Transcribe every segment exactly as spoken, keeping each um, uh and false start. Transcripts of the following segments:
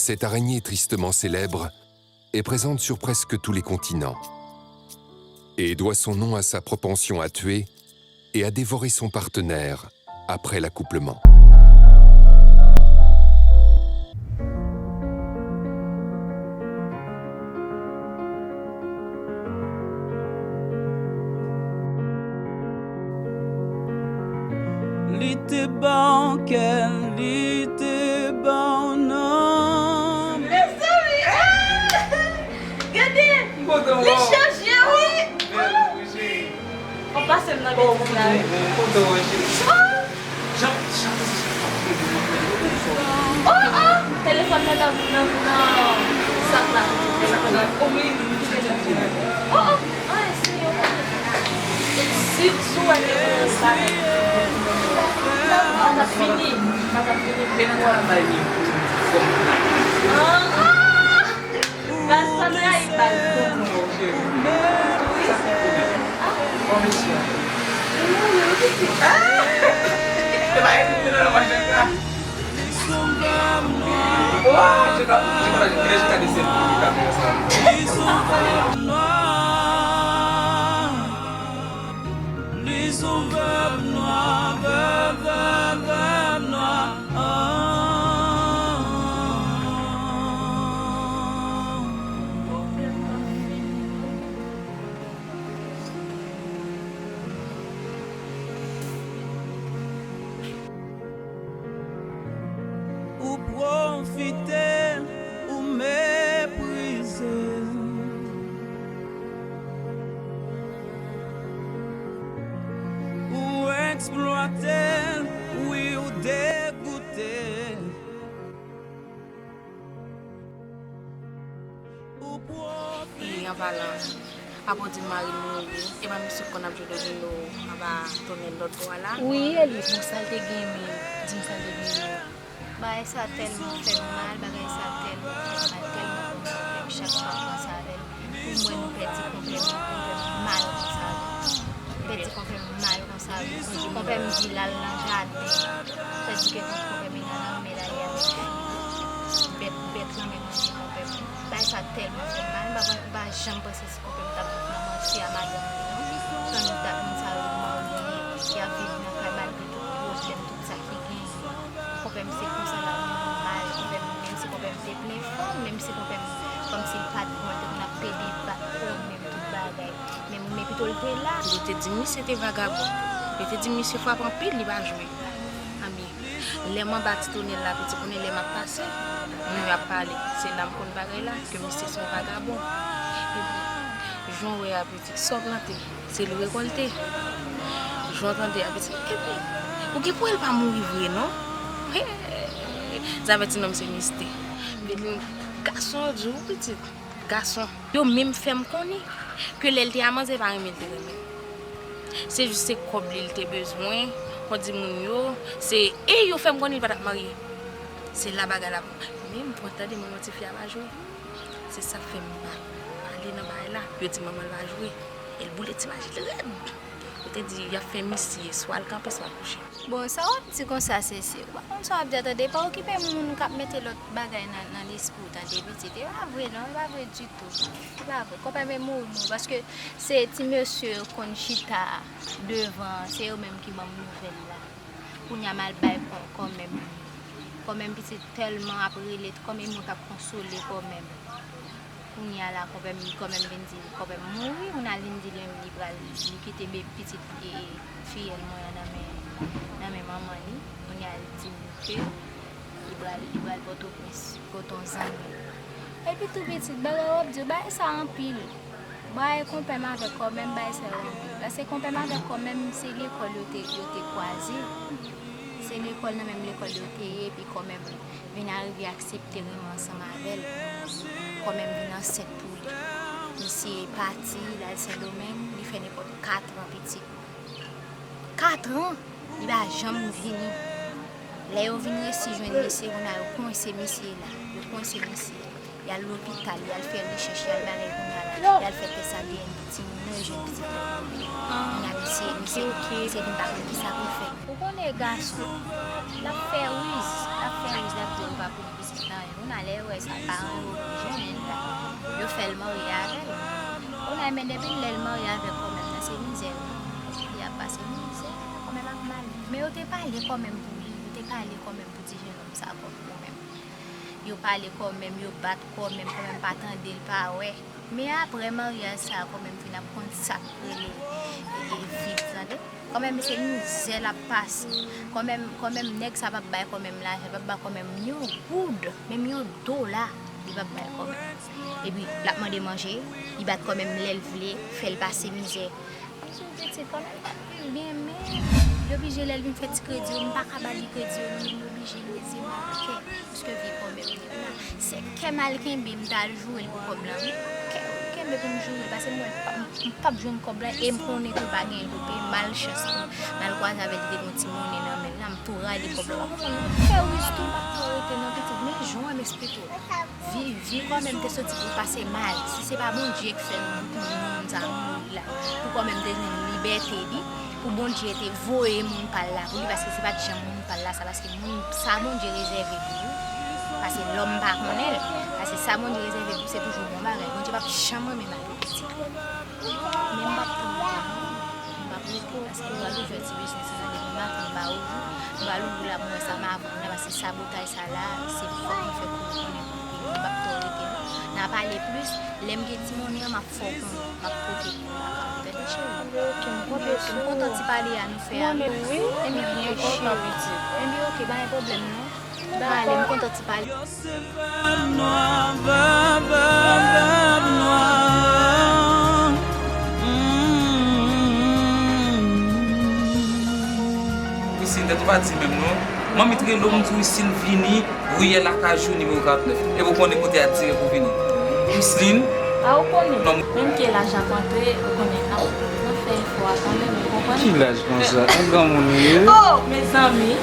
Cette araignée tristement célèbre est présente sur presque tous les continents et doit son nom à sa propension à tuer et à dévorer son partenaire après l'accouplement. Li te ba w kè l, li te ba w nanm. Mezanmi, ah! Gade! Li chanje, wi! Ou pase m nan betiz la wi. Oh! Oh, oh! Telefòn nan nan nan nan sak la. Oh, oh! Ay, Senyè. Si, si w wè ke bagay sa, sa t ap fini. Sa t ap fini. Ah, ah! Baz pa trayi baz. Li sou vèb nwa, vèb, vèb, vèb nwa. Ou pwofite l, ou meprize l. Ou eksplwate l, wi, ou degoute l. Ou pwofite. E an palan, papa w di mari l mouri, e pa misye konn ap jwe domino anba tonnèl lòt bò a la? Wi, Eli. Bon, sa l te gen menm? Di m sa l te gen menm. Bagay sa tèlman fè m mal, bagay sa tèlman fè m mal, tèlman fè m mal, chak fwa m panse avè l. Pou m wè nou pèdi konpè m, konpè m mal konsa. Pèdi konpè m mal konsa. Konpè m di l al nan jaden. Tandike konpè m nan lanmè l ale avèk fi. Bèt, bèt lanmè manje konpè m. Bagay sa tèlman fè m mal. M pa, m pa janm panse si konpè m t ap viv nan manti a madanm li non. San nou dat moun sa yo marye, y ap viv nan kay malgre tout pwoblèm, tout sa ki genyen. Konpè m se konsa l ap viv mal. Konpè m, menm si konpè m te plen fanm, menm si konpè m kòmsi l pa t bon, l te konn ap pede bat kò m, menm tout bagay. Men men pito l te la. Yo te di misye te vagabon. Yo te di misye frape anpil, li pa jwe. Anben, lè m anba ti tonèl la, pitit, konnen lè m ap pase, moun yo ap pale. Se la m konn bagay la, ke misye se yon vagabon. Epi, jan w wè a, pitit, sa w plante, se li w rekòlte. Jan w tande a, pitit, epi, ou gen pou wè l pa mouri vre, non? Zafè ti nonm se mistè. Epi, gason yo di w, pitit. Gason. Yo menm fè m konnen ke lè l te a manzè pa renmen l te renmen l. Se jis se kòb li l te bezwen, kòm di moun yo, se, e yo fè m konnen li pa t ap marye. Se la bagay la, men m pran tande manman tifi a pa jwe. Se sa k fè m pa ale nan bagay la. Yo di manman l pa jwe. E l boule ti maji l rèd. Yo te di y ap fè misye swa l kanpe swa l kouche. Bon, sa w ap di konsa, Sesi, ou pa konn sa w ap di a, tande. Pa okipe moun k ap mete lòt bagay nan, nan lespri w, tande, pitit. E pa vre non, e pa vre ditou. E pa vre. Konpè m mouri, mouri. Paske se ti mesye yo konn chita devan, se yo menm ki ban m nouvèl la. Kounye a m al bay kò, kò menm. Kò menm pitit tèlman ap rele, kò menm moun k ap konsole kò menm. Kounye a la, konpè m, kò menm vin di, kò menm mouri, kounye a l vin di li menm li pral, li kite be pitit e, fiyèl mwen an nan men, nan men manman li. Kounye a l di m ke li pral, li pral Pòtoprens, kote yon zanmi l. Epi tou pitit, bagay w ap di yo, bagay sa anpil. Bagay konpè m avèk kò menm, bagay sa yo anpil. Paske konpè m avèk kò menm, se lekòl yo te, yo te kwaze. Se lekòl nan menm lekòl yo te ye, epi kò menm vin arive aksepte renmen ansanm avè l. Kò menm vin ansent pou li. Misye pati, l al Sendomeng, li fè nenpòt katran pitit. Katran! Li pa janm vini. Lè yo vin resi jwenn misye, kounye a yo konse misye la. Yo konse misye. Y al lopital, y al fè rechèch, y al bagay kounye a la. Y al fè tès A D N pou timoun nan, yo jwenn pitit la. Kounye a misye, misye, misye vin pa konn kisa pou l fè. Ou konnen gason, L ap fè riz, l ap fè riz, l ap di ou pa pou li pitit nan anyen. Kounye a lè yo wè sa, paran yo oblije, men la, yo fè l marye avè l. Kounye a, men depi lè l marye avèk kòmèm nan, se mizè wi. Li ap pase mizè, kòmèm ap mal. Men yo te pale kòmèm pou li, yo te pale kòmèm pou ti jenòm sa kòmèm. Yo pale kòmèm, yo bat kòmèm, kòmèm pa tande l, pa wè. Men apre maryaj sa a, kòmèm fin ap konn sa k rele, e, e, viv, tande. Kòmèm se mizè l ap pase. Kòmèm, kòmèm nèg sa p ap bay kòmèm lajan, p ap bay kòmèm yon goud, menm yon dola, li p ap bay kòmèm. Epi, l ap mande manje, li bat kòmèm lè l vle, fè l pase mizè. Mwen di w pitit, kòmèm pa vin byen, men yo oblije lè l vin fè ti kredi yo, m pa ka ba li kredi yo, non, men m oblije m rete mal kè. Paske vye kòmèm li la, se kè mal kenbe, m t al joure l pou kòb la, wi. Kè kenbe pou m joure l, paske m wè m p ap, m p ap jwenn kòb la, e m konnen tou l pa gen dlo, pe malchans pou m al kwaze avè l, li te gen yon ti monnen nan men l la, m tou rale kòb la, w ap konprann, m ap fè riz tou, m p ap twò rete non, pitit, men jan w wè m eksplike w la. Vi, vi kòmèm te soti pou pase mal, si se pa Bondye k fè nou, pou moun sa mouri la, pou kòmèm te jwenn libète li, pou Bondye te voye moun pa l la pou li, paske se pa t janm moun pa l la sa, paske moun sa Bondye rezève pou ou, paske lòm pa konnen l, paske sa Bondye rezève pou ou se toujou bon bagay, Bondye p ap janm renmen malere pitit. Men m p ap tann lontan non, m p ap rete, paske m pral ouvè ti biznis lan depi maten m pa ouvri, m pral ouvri la pou m wè sa m ap vin la, paske sabotaj sa la, se fòk mwen fè pou nou konnen pou nou vini, m p ap twò rete non. N a pale plis, lè m gen ti monnen an, m ap fè w konnen, m ap pote pou ou lakay ou, tande cheri. Ok, m kontan ti pale a nou fè a. Mwen menm wi, m byen kontan pitit. Ebyen, ok, pa gen pwoblèm non. M ale, m kontan ti pale. Vèv nwa, vèv, vèv, vèv nwa. Wisline, tèt ou pa di menm non. Manmi t rele w, m di Wisline vini, Riyèl Akajou, nimewo karant nèf. Epi w konnen kote a dire pou vini. Wisline. A, ou konnen. Non. Menm ke laj ap antre, ou konnen, n ap, n ap fè efò a kanmenm, ou konprann? Ki laj konsa? Yon granmoun ou ye? Oh, mezanmi.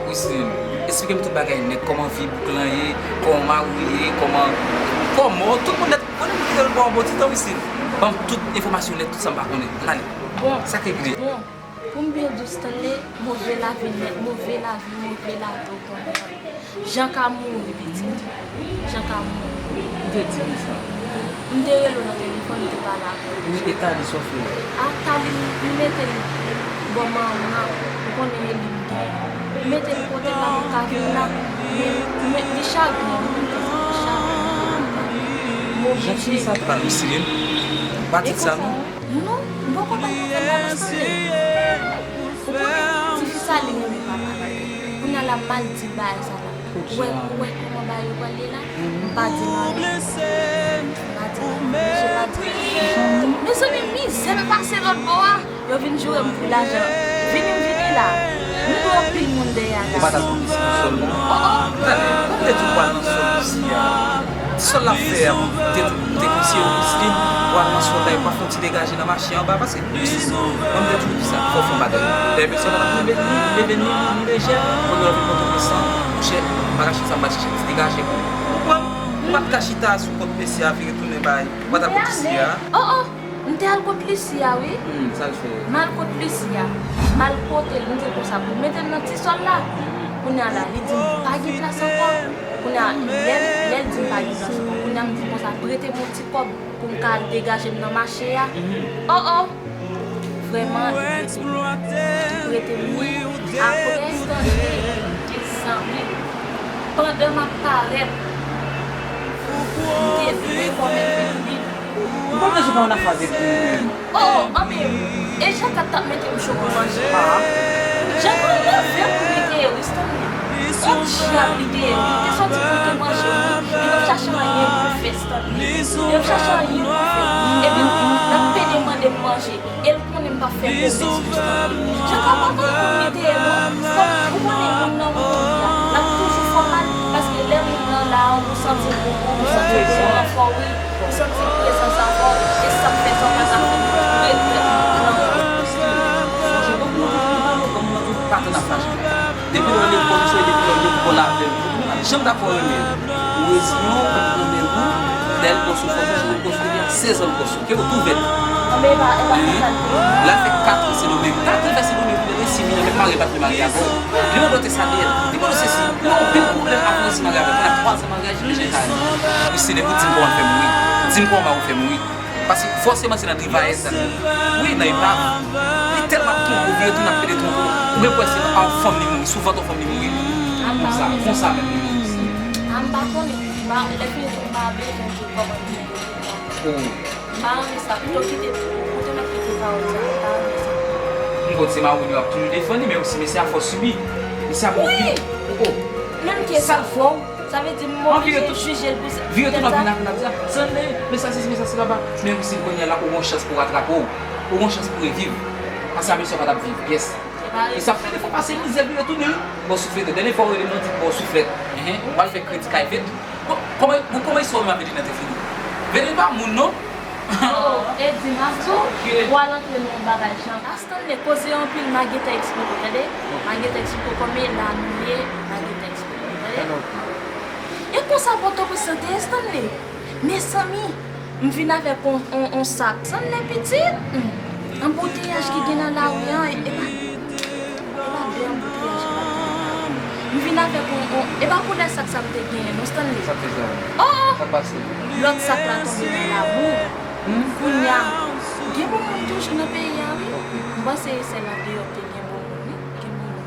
Wisline, eksplike m tout bagay nèt, kòman vi bouk lan ye, kòman mari w ye, kòman, kòman, tout moun nèt, konnen m kite l pou yon bon ti tan, Wisline. Ban m tout enfòmasyon nèt, tout sa m pa konnen. Ann ale. Bon. Sa k regle? Bon. Pou m byen di w, Stanley, move lavi nèt, move lavi, move lavi, ou konnen. Jan ka mouri, pitit. Jan ka mouri. Ou te di m sa. M te rele w nan telefòn, ou te pale avè m. Wi, e Tali, sa w fè? A, Tali, m mete l bò manman, ou konnen e li m gen. M mete l kote l la pou l ka vin la, men, men li chagren, wi, li chagren. Move. Jan ti sa pral, Wisline. Pa di sa, non. Non, m poko bay pwoblèm nan, Stanley. Ou konnen, tifi sa li renmen papa l. Kounye a la m al di l bagay sa la. Ou wè, ou wè kòman bagay yo pral ye la? M pa di l anyen. M pa di l anyen. Mesye pa di l anyen. Mezanmi, mizè m pase lòt bò a. Yo vin joure m pou lajan. Vini m vini la. M dwe anpil moun dèyè a la. Ou pa t al konn isi nan sòl la? Oh, oh. Tande, ou te di w pral nan sòl isi a. Ti sòl la fè a, te, te konseye w, Wisline, w al nan sòl la, epi w ap fè yon ti degaje nan mache anba, paske, Wisline, mwen, m te toujou di sa, fò w fè yon bagay. Lè pèsòn nan ap leve, ni leve, ni, ni lejè, kounye a w vin Pòtoprens lan, monchè, m pa ka chita, m pral chèche ti degaje pou ou. Ou konprann? Ou pa t ka chita sou kont mesye a, vire tounen bay, ou pa t al kont mesye a. Oh, oh! M te al kot Lucia, wi. Hmm, sa l fè? M al kot Lucia. M al kote l, m di l konsa pou l mete m nan ti sòl la. Kounye a la, li di m pa gen plas ankò. Kounye a, lè, lè l di m pa gen plas ankò, kounye a m di l konsa, prete m yon ti kòb pou m ka al degaje m nan mache a. Oh, oh! Vrèman, li prete m. Li prete m, wi. Apre, Stanley, mezanmi, pandan m ap parèt, m te vle kòmèm vin lib. M pa bezwen pa yon afè avèk ou menm. Oh, anben, e Jean Claude t ap mete m cho pou manje. Ah. Jean Claude leve pou li te ye, wi, Stanley. Yon dyab li te ye, wi. Li te sòti pou li te manje, wi. Li p ap chache anyen pou l fè, Stanley. Li p ap chache anyen pou l fè. Epi, l ap pede mande m manje. E l konnen m p ap fè pwomès pou Stanley. Jean Claude pa konn moun li te ye, non. Stanley, ou konnen moun nan ou konnen a. L ap toujou fè w mal, paske lè moun nan la, ou santi l bon, ou santi l bon anfò, wi. Ou santi prezans avè w, e sa k fè sa w pa ka fè regrèt nan ou. Sonje, bon, moun nan toujou pale, bon, moun nan toujou pa tann ap fache. Depi lè w lekòl, ou sonje depi lè w lekòl avè l. Ou pa janm dakò renmen l. Ou reziyen w, ou pa t renmen l, lè l pran sou fòm, ou konsidere a sèz an l pran sou. Ke w tou vèt. Anben, e pa, e pa konsa l te ye. L al fè kat an Sendomeng. Kat li fè Sendomeng, pou li resi vini, men mari pa vle marye avè w. Li nan dòt sa deyè. Li pa nan sesi. Li gen anpil pwoblèm apre resi marye avè l. Pandan twa zan maryaj, li deja kare. Wi, se depi w di m kòman l fè mouri. Di m kòman mari w fè mouri. Paske fòseman se nan tripayèt sa. Wi, nan epav. Li tèlman ap twonpe w, vire tounen ap pede twonpe w. Ou gen pou wè se a yon fanm li mouri, sou vant yon fanm li mouri. Konsa, konsa menm li mouri. A, m pa konnen. M pa, lè fini tou, m pa bezwen di w kòman li mouri. Oh. M pa renmen sa. Pito kite, ou te mèt kite pawòl sa. M pa renmen sa. M konn se mari w yo ap toujou defann li, men osi mesye a fò sibi. Mesye a bon pil. Oh. Menm ke sa. Sa l fè w? Sa vle di m oblije jije l pou sa. Vire tou nan vin ak l ap di, "Stanley, men sa sesi, men sa sela." Men osi kounye a la, ou gon chans pou ratrape w. Ou gon chans pou reviv. Paske a mesye a pa t ap viv. Yes. E sa fè de fwa pase mizè, vire tounen. Bon souflèt, dènye fwa ou rele m nan, di bon souflèt. Enhen, ou al fè kredi kay vèt. Bon, kòman, bon, kòman istwa w menm avè Dina te fini? Vèt li pa moun non. Oh, e di m ap di w, ou al antre nan yon bagay jan. A Stanley, koze anpil, m a gentan eksplike w, tande? M a gentan eksplike w kòman e la nou ye, m a gentan eksplike w, tande? E konsa Pòtoprens lan te ye, Stanley? Mezanmi, m vin avèk on, on, on sak. Stanley pitit, hmm, anbouteryaj ki gen nan lari an, e, e pa, e pa de anbouteryaj ki pa t gen nan lari. M vin avèk on, on, e pa koulè sak sa m te genyen non, Stanley. Sa k te sa? Oh! Sa k pase? Lòt sak la tonbe nan labou. Hmm? Kounye a, gen bon moun toujou nan peyi a, wi. Ok. M panse e sèl andeyò k te gen bon moun, wi. Gen bon moun.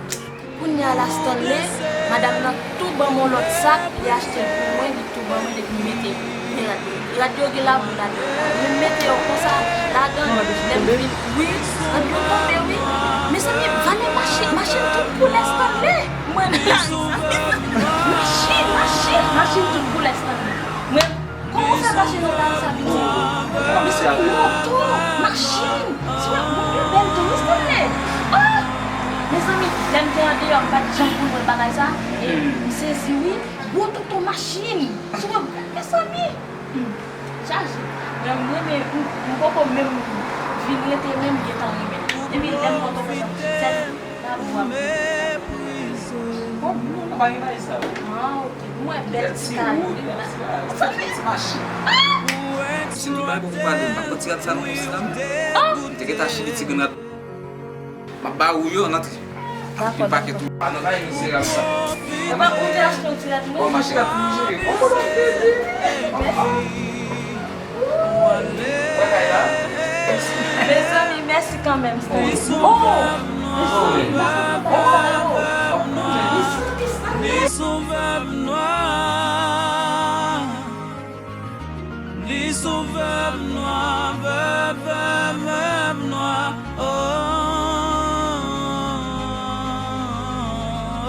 Kounye a la, Stanley, madanm nan tou ban m yon lòt sak, li achte l pou mwen, li tou ban mwen, epi m mete l. Men rad yo, rad yo gen labou ladan. Men m mete yo konsa ladan, lè m fin, wi, rad yo tonbe, wi. Mezanmi, valè machin, machin tout koulè, Stanley. Mwen, mezanmi, machin, machin, machin tout koulè, Stanley. Mwen, Kòman w fè mache nan lari sa, pitit? Mezanmi, moto, machin. Si w ap bon, yo bèl tou, wi, Stanley. Ah! Mezanmi, lè m te andeyò, m pa t janm konn wè bagay sa. E m sezi, wi. Gwo toto machin. Si w ap, mezanmi. Hmm. Chaje. Mwen, m renmen, m, m poko menm vin rete, men m gentan renmen l. Depi lè m Pòtoprens, sèl labou ap. Bon, non, non, pa gen bagay sa yo. Ah, ok. Mwen bèl ti kay. Ti machin. Ah! Si nou bay pou pale, m pa pran ti rad sa non, mesye dam. Ah! M te gentan achte de ti grenn rad. M ap ba ou yo nan ti. Dakò, dakò. Yon pakèt ou pa nan bay mizerab sa. Ou pa, ou te achte yon ti rad mwen? Bon, machin rad pou jere. Bon, bon, bon. Mezanmi, mèsi kanmenm, Stanley. Oh! Mezanmi, m pa konn bagay sa yo. Mezanmi, Stanley. Li sou vèb nwa, vèb, vèb, vèb, vèb nwa. Oh,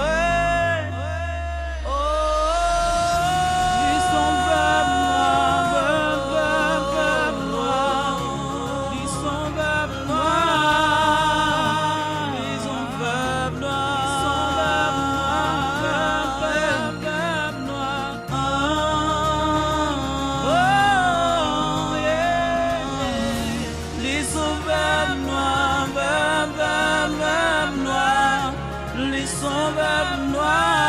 hey. Li son vèb nwa, vèb, vèb, vèb nwa. Li son vèb nwa. Li son vèb nwa. Li son vèb nwa, vèb, vèb, vèb nwa. Oh, yeah. Li son vèb nwa, vèb, vèb, vèb nwa. Li son vèb nwa.